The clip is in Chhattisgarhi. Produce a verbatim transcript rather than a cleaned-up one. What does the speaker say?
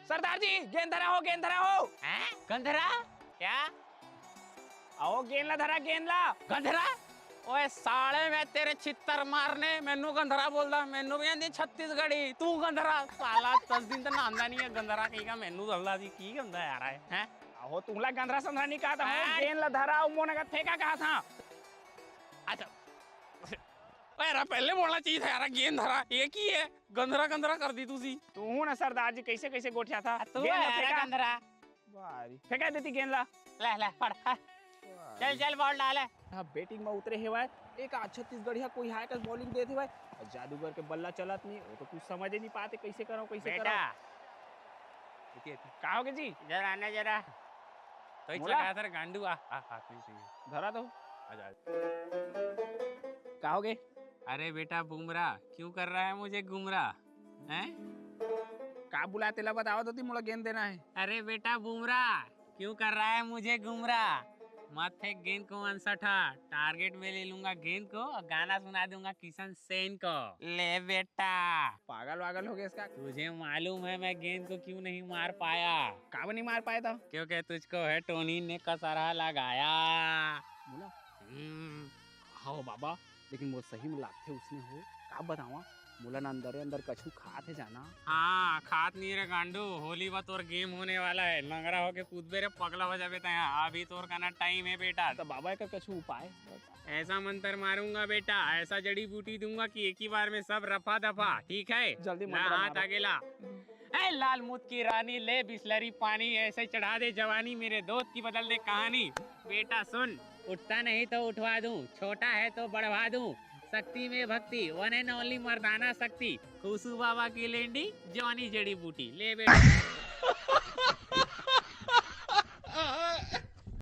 सरदार जी, गेंद धरा हो, गेंद धरा हो। हैं? गंधरा? क्या? आओ, गेंद ला धरा, गेंद ला। गंधरा? ओए साले, मैं तेरे छित्तर मारने, मैनू गंधरा बोलदा, मैनू भी आंदी छत्तीसगढ़ी, तू गंधरा। साला दस दिन तो नहांदा नहीं है, गंधरा कहीं का, मैनू दल्ला जी, की गंदा यार है, हैं? आहो, तुमला गंधरा संधरा नहीं कहा था, हाँ। गेंद ला धरा, मोना का फेंका कहा था। अच्छा। अरे, पहले बोलना चाहिए था यार, गेंद धरा, ये की है? गंधरा गंधरा कर दी तुसी। तू ना सरदार जी, कैसे कैसे गोठिया था? तू गेंद है ला यार फेंका। गंधरा। वाह रे। फेंका देती गेंद ला। ले, ले, फड़, हाँ। वाह चल, रे। चल, बॉल डाल। हाँ, बैटिंग में उतरे हेवय, एक आज छत्तीसगढ़िया कोई हाय कस बॉलिंग देत हेवय, और जादूगर के बल्ला चलत नहीं, वो तो कुछ समझ ही नहीं पाते, कैसे करो, कैसे बेटा। करो। एती, एती। का हो गे जी? इधर आना जरा। तो ही मोला? चला था गांडू, आ, आ, आ, नहीं, नहीं। धरा तो। आ जा। का हो गे? अरे बेटा बुमराह, क्यों कर रहा है मुझे गुमराह? हैं? का बुलाते ला बताओ तो, ती मोला गेंद देना है। अरे बेटा बुमराह, क्यों कर रहा है मुझे गुमराह? मत फेंक गेंद को अनसठा, टारगेट में ले लूंगा गेंद को और गाना सुना दूंगा किशन सेन को। ले बेटा। पागल वागल हो गया इसका। तुझे मालूम है मैं गेंद को क्यों नहीं मार पाया? का नहीं मार पाया था? क्योंकि तुझको है टोनी ने कसरा लगाया। बोला? हम्म। हाँ बाबा, लेकिन वो सही में लागथे उसने हो। का बतावा, मोला ना अंदर अंदर कछु खात है जाना। हाँ, खात नहीं रे गांडू, होली बा तोर गेम होने वाला है। लंगड़ा होके कूदबे रे, पगला हो जाबे तैं। अभी तोर कना टाइम है बेटा। तो बाबा, एकर कछु उपाय? ऐसा मंत्र मारूंगा बेटा, ऐसा जड़ी बूटी दूंगा कि एक ही बार में सब रफा दफा। ठीक है? जल्दी ना मंत्र हाथ मारो। आगे ला। ए लाल मुत की रानी, ले बिसलरी पानी, ऐसे चढ़ा दे जवानी, मेरे दोस्त की बदल दे कहानी। बेटा सुन, उठता नहीं तो उठवा दूं, छोटा है तो बढ़वा दूं। शक्ति में भक्ति, वन एंड ओनली मर्दाना शक्ति, खुशू बाबा की लेंडी, जॉनी जड़ी बूटी। ले बेटा।